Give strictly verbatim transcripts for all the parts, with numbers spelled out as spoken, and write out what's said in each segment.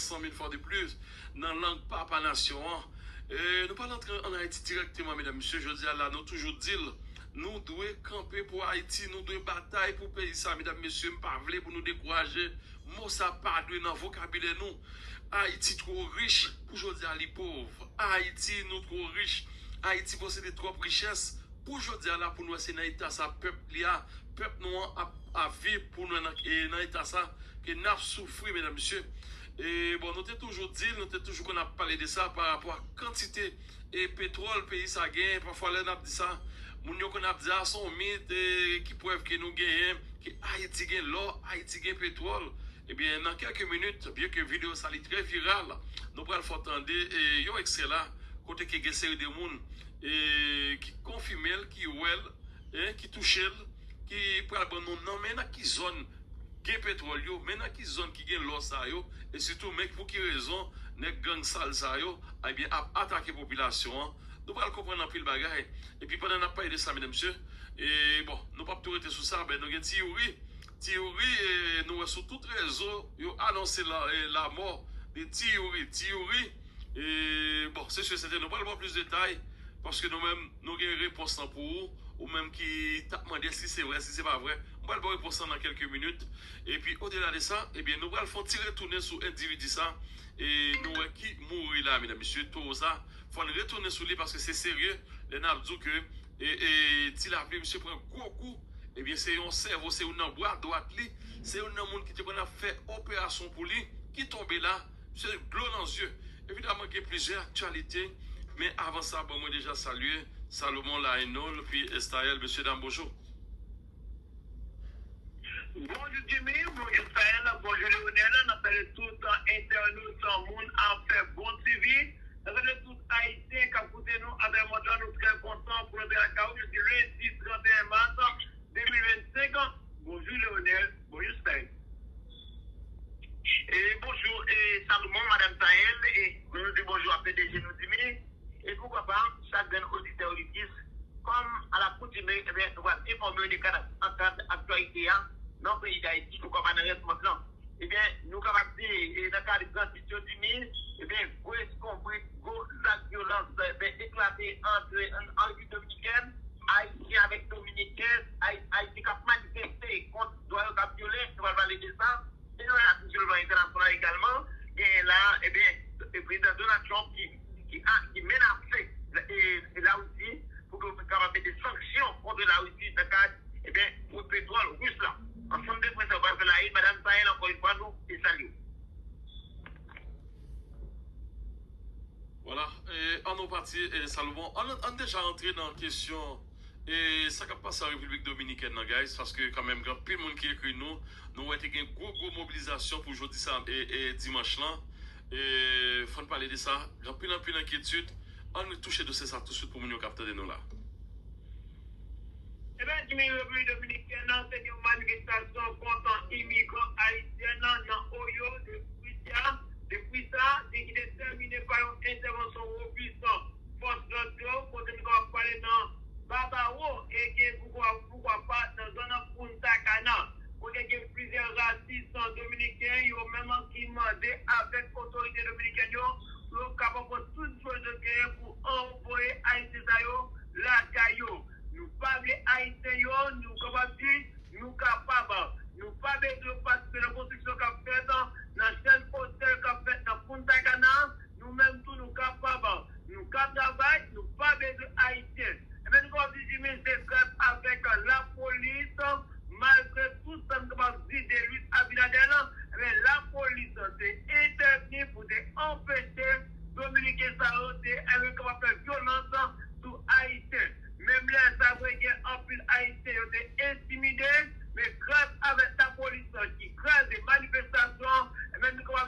San mil fwa de plis, nan lang papa nasyon an. E, nou pral antre ann Ayiti dirèkteman, medam, mesye. Jodi a la, nou toujou di l, nou dwe kanpe pou Ayiti, nou dwe batay pou peyi sa, medam, mesye. M pa vle pou nou dekouraje. Mo sa pa dwe nan vokabilè nou. Ayiti twò rich pou jodi a li pòv. Ayiti, nou twò rich. Ayiti posede twòp richès pou jodi a la, pou nou wè se nan eta sa pèp li a, pèp nou an ap, ap viv, pou nou nan, e nan eta sa ke n ap soufri, medam, mesye. E bon, nou te toujou di l, nou te toujou konn ap pale de sa pa rapò a kantite e petwòl peyi sa genyen. Pafwa lè n ap di sa, moun yo konn ap di, a, se yon mit, e ki prèv ke nou genyen ke Ayiti gen lò, Ayiti gen petwòl? Ebyen, nan kèlke minit, byen ke videyo sa li trè viral, nou pral fè w tande, e, yon ekstrè la, kote ke gen seri de moun, e, ki konfime l, ki wè l, e, ki touche l, ki pral ban nou non, men nan ki zòn gen petwòl yo, men nan ki zòn ki gen lò sa yo, e sitou men pou ki rezon nèg gang sal sa yo, ebyen, ap atake popilasyon an. Nou pral konprann anpil bagay. Epi pandan n ap pale de sa, medam, mesye, e bon, nou p ap tou rete sou sa, ben, nou gen Ti Youri. Ti Youri, e, nou wè sou tout rezo, yo anonse la, e, lamò de Ti Youri. Ti Youri, e, bon, se si e sèten, nou pral ba w plis detay, paske nou menm, nou gen repons lan pou ou, ou menm ki t ap mande si se vre, si se pa vre. M pral ba w repons lan nan kèlke minit. Epi, odela de sa, ebyen, nou pral fè yon ti retounen sou endividi sa, e nou wè ki mouri la, medam, mesye, towo sa. Fò n retounen sou li, paske se serye, lè n ap di w ke, e, e, Ti Lapli, misye pran gwo kou, ebyen, se yon sèvo, se youn nan bra dwat li, se youn nan moun ki te konn ap fè operasyon pou li, ki tonbe la, se dlo nan zye. Evidaman, gen plizyè aktyalite, men avan sa, bon, mwen deja salye Salomon, Laenol, pi Estayèl, mesye dam, bonjou. Bonjou Jimmy, bonjou Saël, bonjou Leonel, n ap salye tout entènot Moun Afè Bon T V. N ap salye tout Ayisyen k ap koute nou atravè mond lan. Nou trè kontan pou nou te lakay ou jodi lendi trannteyen mas de mil vennsenk. Bonjou Leonel, bonjou Saël. E bonjou, e Salomon, madanm Saël, e nou di bonjou a P D G nou Jimmy. E poukwa pa, chak grenn oditè, oditris, kòm alakoutime, ebyen, nou pral enfòme w de kad, an kad aktyalite a nan peyi Dayiti, poukwa pa nan rès mond lan. Ebyen, nou kapab di, e, nan kad Grand Sud yo, Jimmy, ebyen, gwo eskonbrit, gwo zak vyolans, ebyen, eklate ant, an, an Repiblik Dominikèn, Ayisyen avèk Dominiken, Ay-, Ayisyen k ap manifeste kont dwa yo k ap vyole, nou pral pale de sa. E nou wè aktivis yo nan entènasyonal egalman, genyen la, ebyen, e prezidan Donald Trump ki, ki, a, ki menase, e, e Larisi pou ke yo kapab mete sanksyon kont Larisi nan kad, ebyen, wout petwòl ris la. Ansanm de pwen sa yo pral fè la, e madanm Saël, ankò yon fwa, nou te salye w. Vwala, e, ann nou pati, e, Salomon. Ann, ann deja antre nan kesyon, e, sa k ap pase an Repiblik Dominikèn nan, guys, paske kanmenm, gen anpil moun ki ekri nou. Nou wè te gen gwo, gwo mobilizasyon pou jodi sa, e, e, dimanch lan. E, fò n pale de sa. Gen anpil, anpil enkyetid. Ann touche dosye sa tousuit pou moun yo k ap tande nou la. Ebyen, Jimmy, Repiblik Dominikèn nan, se gen yon manifestasyon kont imigran ayisyen nan, nan Oyo, de Frisia, de Frisa, e ki te tèmine pa yon entèvansyon wobis fòs lòd yo, kote nou kapab pale nan Babawo, e gen poukwa, poukwa pa nan zòn Punta Cana, kote gen plizyè rasis dominiken, yo menm ki mande avèk otorite dominikèn yo, pou yo kapab pran tout dispozisyon yo genyen pou anvoye Ayisyen sa yo lakay yo. Nou pa vle Ayisyen yo, nou kapab di, nou kapab. Nou pa bezwen patisipe nan konstriksyon k ap fèt, nan chèn otèl k ap fèt nan Punta Cana. Nou menm tou, nou kapab. Nou ka travay, nou pa bezwen Ayisyen. Ebyen, nou kapab di, Jimmy, se gras avèk lapolis, malgre tout sa n kapab di de Luis Abinader, ebyen, lapolis te entèvni pou te anpeche Dominiken sa yo te, ebyen, kapab fè vyolans sou Ayisyen. Menm lè sa vre gen anpil Ayisyen yo te entimide, men gras avèk lapolis ki kraze manifestasyon, ebyen, nou kapab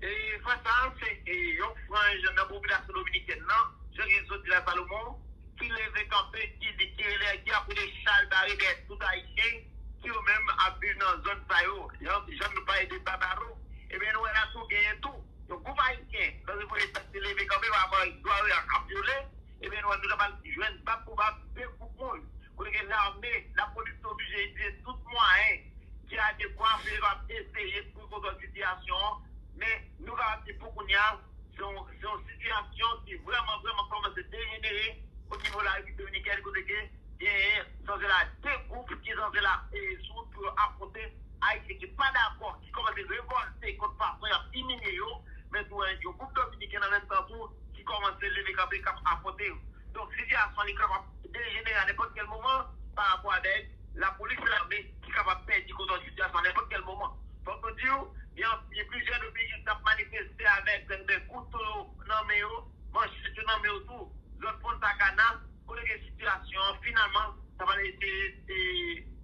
E fwa sa a, se e, yon franj nan popilasyon dominikèn nan, jan gen sot di la Salomon, ki leve kanpe, ki di, ki rele, ki ap rele chal bare dèyè tout Ayisyen, ki yo menm ap viv nan zòn sa yo. Jan, jan nou pale de Babaro, ebyen nou wè la tou genyen tou yon gwoup Ayisyen, nan reprezante leve kanpe pa rapò ak dwa yo y ap vyole, ebyen nou wè nou kapab jwenn bab pou bab de gwoup moun. Kote ke lame, lapolis te oblije itilize tout mwayen ki adekwa pou yo kapab eseye pran kontwòl sitiyasyon an. Men nou kapab di pou kounye a, se yon, se yon sitiyasyon ki vrèman, vrèman kòmanse dejenere o nivo la Repiblik Dominikèn, kote ke genyen sanse la de gwoup ki sanse la e sou wout pou yo afwonte Ayisyen ki pa dakò, ki kòmanse revòlte kont fason y ap imilye yo, men tou yon gwoup dominiken nan menm tan tou ki kòmanse leve kanpe k ap afwonte yo. Donk sitiyasyon li kapab dejenere a nenpòt kèl moman pa rapò avèk lapolis, lame ki kapab pèdi kontwòl sitiyasyon a nenpòt kèl moman. Fòk nou di w, gen, gen plizyè dominiken k ap manifeste avèk de kouto nan men yo, manchèt yo nan men yo tou, zòn Punta Cana, kote ke sitiyasyon an finalman ta pral eseye e,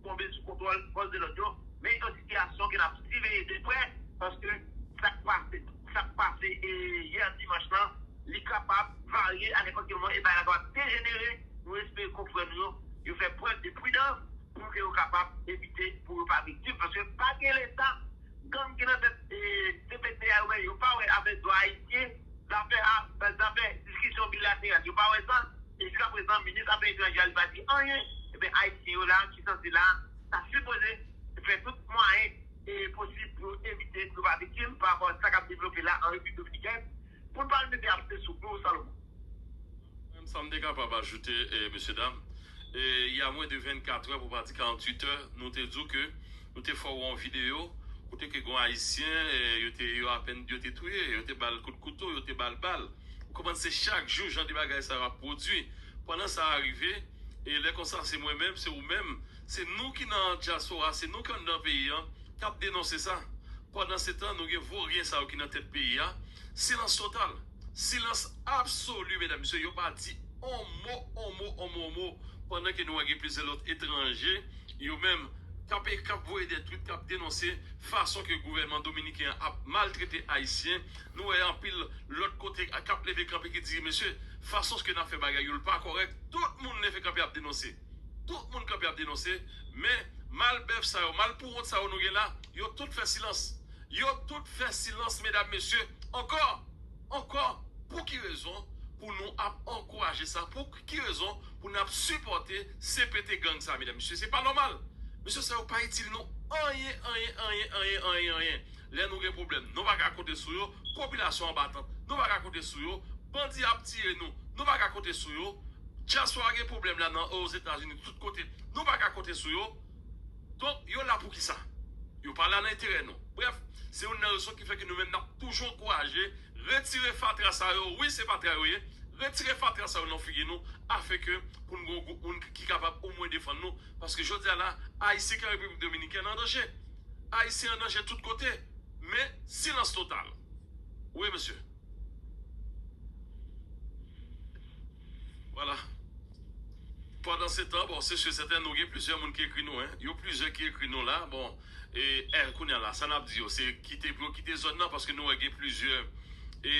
tonbe sou kontwòl fòs de lòd yo. Men yon sitiyasyon ke n ap siveye de prè, paske sa k pase, sa k pase e, yè dimanch lan, li kapab varye a nenpòt ki moman e bagay la kapab dejenere. Nou espere konfrè nou yo, yo fè prèv de pridans pou ke yo kapab evite pou yo pa viktim, paske pa gen leta, gang ki nan tèt e, C P T a yo, yo pa wè afè dwa ayisyen, zafè a, zafè diskisyon bilateral, yo pa wè sa. E jiska prezan, minis afè etranjè a li pa di anyen. Ebyen, Ayisyen yo la, ki sanse la, ta sipoze fè tout mwayen e posib pou yo evite pou yo pa viktim pa rapò a sa k ap devlope la an Repiblik Dominikèn. Pou n pa al mete apse sou kou Salomon. Menm sa m te kapab ajoute, e, mesye dam, e, y a moins de vennkat è, pou pa di karanntuit è, nou te di w ke nou te fè w yon videyo kote ke gon Ayisyen, e, yo te, yo apèn, yo te touye, yo te ba l kout kouto, yo te ba l bal. Ou konprann, se chak jou jan de bagay sa yo ap pwodui. Pandan sa a rive, e lè konsa, se mwen menm, se ou menm, se nou ki nan dyaspora, se nou ki anndan peyi an, k ap denonse sa. Pandansetan, nou gen voryen sa yo ki nan tèt peyi a. Silans total. Silans absoli, medam, mesye. Yo pa di on mo, on mo, on mo, on mo. Pandan ke nou wè gen plizyè lòt etranje, yo menm, k ap, k ap voye de twit, k ap denonse fason ke gouvènman dominiken an ap maltrete Ayisyen. Nou wè anpil lòt kote k ap leve kanpe ki di, mesye, fason ke n ap fè bagay yo, l pa kòrèk. Tout moun leve kanpe ap denonse. Tout moun kanpe ap denonse. Men, mal bèf sa yo, mal pou wont sa yo nou gen la, yo tout fè silans. Yo tout fè silans, medam, mesye. Ankò, ankò, pou ki rezon pou nou ap ankouraje sa? Pou ki rezon pou n ap sipòte C P T gang sa, medam, mesye? Se pa nòmal. Mesye sa yo pa itil nou anyen, anyen, anyen, anyen, anyen, anyen. Lè nou gen pwoblèm, nou pa ka konte sou yo. Popilasyon an batant, nou pa ka konte sou yo. Bandi ap tiye nou, nou pa ka konte sou yo. Dyaspora gen pwoblèm la nan Ozetazini, tout kote. Nou pa ka konte sou yo. Donk, yo la pou kisa? Yo pa la nan enterè nou. Brèf, se youn nan rezon ki fè ke nou menm n ap toujou ankouraje, retire fatra sa yo, wi, se fatra yo ye, retire fatra sa yo nan figi nou, afenke pou n gen yon gwoup moun ki kapab omwen defann nou, paske jodi a la, Ayisyen ki an Repiblik Dominikèn an danje. Ayisyen an danje tout kote, men silans total. Wi, mesye. Vwala. Pandansetan, bon, se si e sèten, nou gen plizyè moun ki ekri nou, en. Yo plizyè ki ekri nou la. Bon, e, e, kounye a la, sa n ap di yo, se kite pou yo kite zòn nan, paske nou wè gen plizyè, e,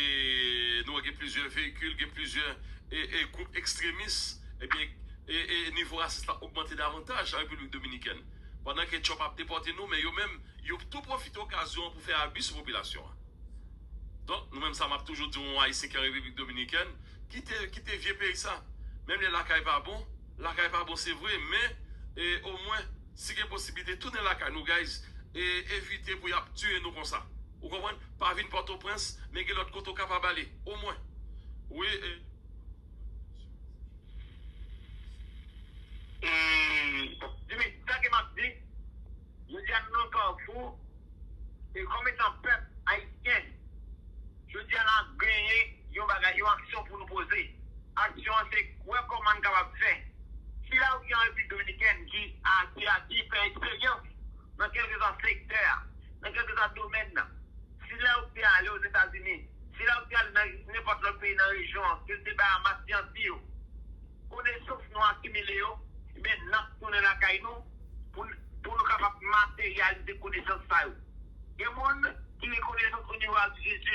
nou wè gen plizyè veyikil, gen plizyè, e, e, gwoup ekstremis, ebyen, e, e, nivo rasis la ogmante davantaj an Repiblik Dominikèn. Pandan ke Trump ap depòte nou, men yo menm, yo tou pwofite okazyon an pou fè abi sou popilasyon an. Donk, nou menm sa m ap toujou di yon Ayisyen ki an Repiblik Dominikèn, kite, kite vye peyi sa. Menm lè lakay pa bon, lakay pa bon se vre, men, e, omwen, si gen posiblite, tounen lakay nou, guys, e evite pou y ap tiye nou konsa. Ou konprann? Pa vin Pòtoprens, men gen lòt kote w kapab ale. Omwen. Wi, e, E, Jimmy, sa ke m ap di, jodi a nou nan kafou, e kòm etan pèp ayisyen, jodi a la genyen yon bagay, yon aksyon pou nou poze. Aksyon an se wè kòman n kapab fè. Sila yo ki an Repiblik Dominikèn ki a, ki a, ki fè eksperyans nan kèlkeswa sektè a, nan kèlkeswa domèn nan, sila yo ki te ale Ozetazini, sila yo ki te ale nan nenpòt lòt peyi nan rejyon an, ke l te Bahamas, te Antiy yo, konesans nou akimile yo, ebyen, n ap tounen lakay nou pou, pou nou kapab materyalize konesans sa yo. Gen moun ki gen konesans onivo ak Jezi,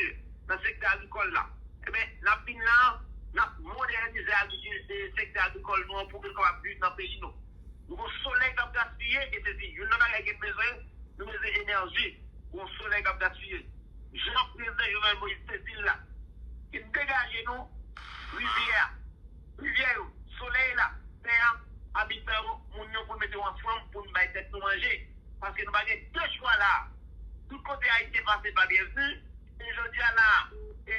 nan sektè agrikòl la. Ebyen, n ap vin la, n ap modènize agrikil- e, sektè agrikòl nou an pou ke l kapab viv nan peyi nou. Nou gon solèy k ap gaspiye, e se di youn nan bagay ke n bezwen, nou bezwen enèji. Gon solèy k ap gaspiye. Jan prezidan Jovenel Moïse te di l la, ki degaje nou rivyè a. Rivyè yo, solèy la, tè a, abitan yo, moun yo pou mete yo ansanm pou n bay tèt nou manje. Paske nou pa gen de chwa la. Tout kote Ayisyen pase pa byenvni. E jodi a la, e,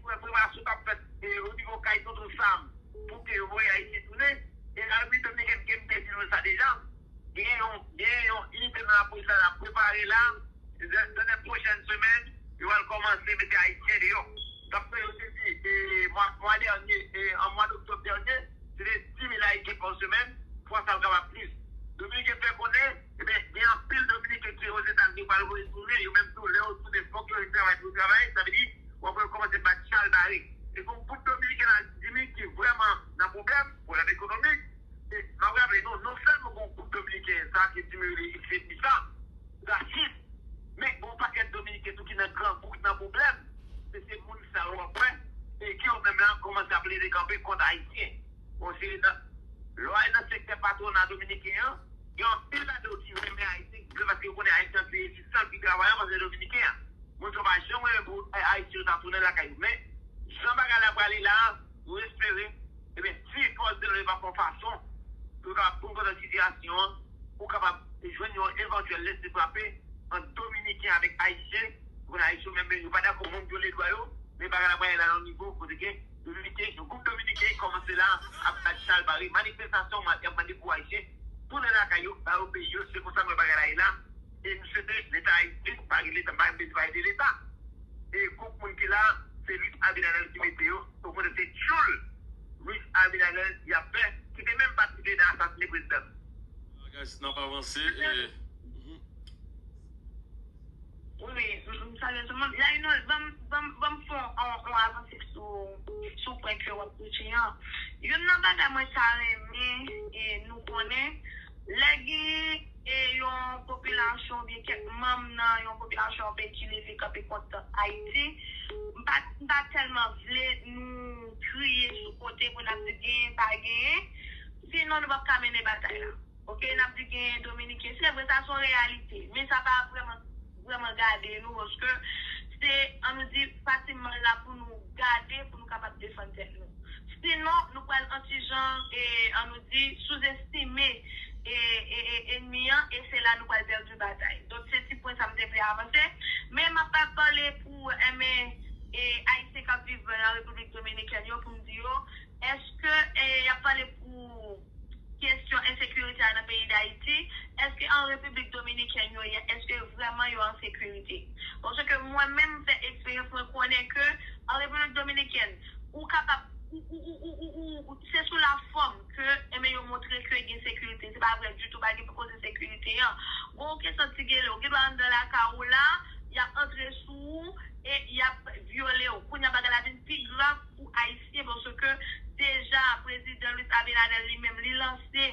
pre- preparasyon k ap fèt e, o nivo kay Tonton Sam pou ke yo voye Ayisyen tounen. E Repiblik Dominikèn ke m te di nou sa deja. Gen yon, gen yon inite nan lapolis la n ap prepare la. Dans, dans les prochaines semaines, yo al kòmanse mete Ayisyen deyò. Daprè yo te di, e, mwa, mwa dènye, e, an mwa doktòb dènye, se te dis mil Ayisyen pa semèn, fwa sa l kapab plis. Dominiken fè konnen, ebyen, gen anpil Dominiken ki Ozetazini pral voye tounen, yo menm tou, lè yo tounen, fòk yo vin travay pou yo travay, sa vle di, w ap wè yo kòmanse bat chalbari. E gon gwoup Dominiken nan Jimmy ki vrèman nan pwoblèm, pwoblèm ekonomik. E m ap raple nou, non sèlman gon gwoup Dominiken, sa ke Jimmy rele X F I sa, rasis, men gon pakèt Dominiken tou ki nan grangou, ki nan pwoblèm. Se, se moun sa yo w ap wè, e ki yo menm la kòmanse ap leve kanpe kont Ayisyen. Bon, se nan, lè w al nan sektè patwona dominiken an, gen anpil ladan yo ki renmen Ayisyen, ki vle paske yo konnen Ayisyen an pi rezistan, pi travayan pase Dominiken an. Moun sa yo pa janm renmen pou Ayisyen yo ta tounen lakay yo. Men, jan bagay la prale la, nou espere, ebyen, si fòs de lòd yo pa fè yon fason pou yo kapab konprann sitiyasyon an, pou kapab jwenn yon evantyèl lese frape ant Dominiken avèk Ayisyen. Pou Ayisyen menm, yo pa dakò moun vyole dwa yo, men bagay la prale la nan yon nivo kote ke Dominiken, yon gwoup Dominiken kòmanse la ap bat chalbari. Manifestasyon, y ap mande pou Ayisyen tounen lakay yo, ba yo peyi yo, se konsa m wè bagay la ye la. E m swete Leta ayisyen, pa gen Leta, pa gen bezwen pale de Leta. E gwoup moun ki la, se Luis Abinader ki mete yo, okontrè se tchoul Luis Abinader y ap fè, ki te menm patisipe nan asasinen prezidan. Bagay, n ap avanse. E, mhm. Wi, wi, m, m salye tout moun. Lainol, ban m, ban m, ban m fè yon, yon avanse sou, sou pwen ke w ap touche an. Youn nan bagay mwen ta renmen, e, nou konnen, lè gen, e, yon popilasyon oubyen kèk manm nan yon popilasyon, yon peyi ki leve kanpe kont Ayiti, m pa, m pa tèlman vle nou kriye sou kote pou n ap di genyen, pa genyen. Sinon, nou p ap ka mennen batay la. Oke, n ap di genyen Dominiken. Se vre, sa se yon reyalite. Men sa pa vrèman, vrèman gade nou, paske se, ann nou di, pati mal la pou nou gade, pou nou kapab defann tèt nou. Sinon, nou pral yon ti jan, e, ann nou di, souzestime, e, e, e, ènmi an, e se la nou pral pèdi batay. Donk, se ti pwen sa m te vle avanse. Men m ap pa pale pou, enben, e, Ayisyen k ap viv nan Repiblik Dominikèn yo, pou m di yo, èske, e, y ap pale pou kesyon ensekirite a nan peyi Dayiti, èske an Repiblik Dominikèn yo ye, èske vrèman yo an sekirite? Paske mwen menm, m fè eksperyans, mwen konnen ke an Repiblik Dominikèn, ou kapab, ou, ou, ou, ou, ou, ou, ou, se sou lafòm ke, enben, yo montre ke gen sekirite. Se pa vre ditou, pa gen koze sekirite an. Bon, ou kesyon ti gele, ou gen dwa anndan lakay ou la, y ap antre sou ou e y ap vyole w. Kounye a, bagay la vin pi grav pou Ayisyen, paske deja prezidan Luis Abinader li menm, li lanse,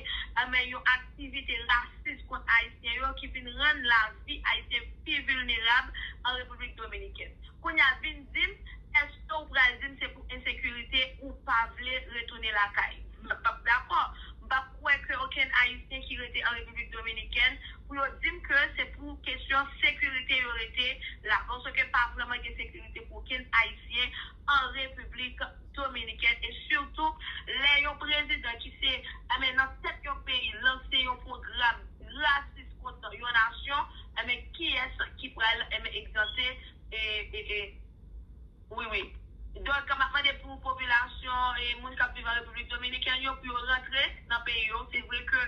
enben, yon aktivite rasis kont Ayisyen yo ki vin rann lavi Ayisyen pi vilnerab an Repiblik Dominikèn. Kounye a, vin di m, èske w pral di m se pou ensekirite ou pa vle retounen lakay? M p ap dakò. M p ap kwè ke okenn Ayisyen ki rete an Repiblik Dominikèn, pou yo di m ke se pou kesyon sekirite yo rete la, paske pa vrèman gen sekirite pou okenn Ayisyen an Repiblik Dominikèn, e sitou lè yon prezidan ki se, enben, nan tèt yon peyi lanse yon pwogram rasis kont yon nasyon, enben, kiyès ki pral, enben, egzante, e, e, e, wi, wi. Donk, m ap mande pou popilasyon e moun k ap viv an Repiblik Dominikèn yo, pou yo rantre nan peyi yo. Se vre ke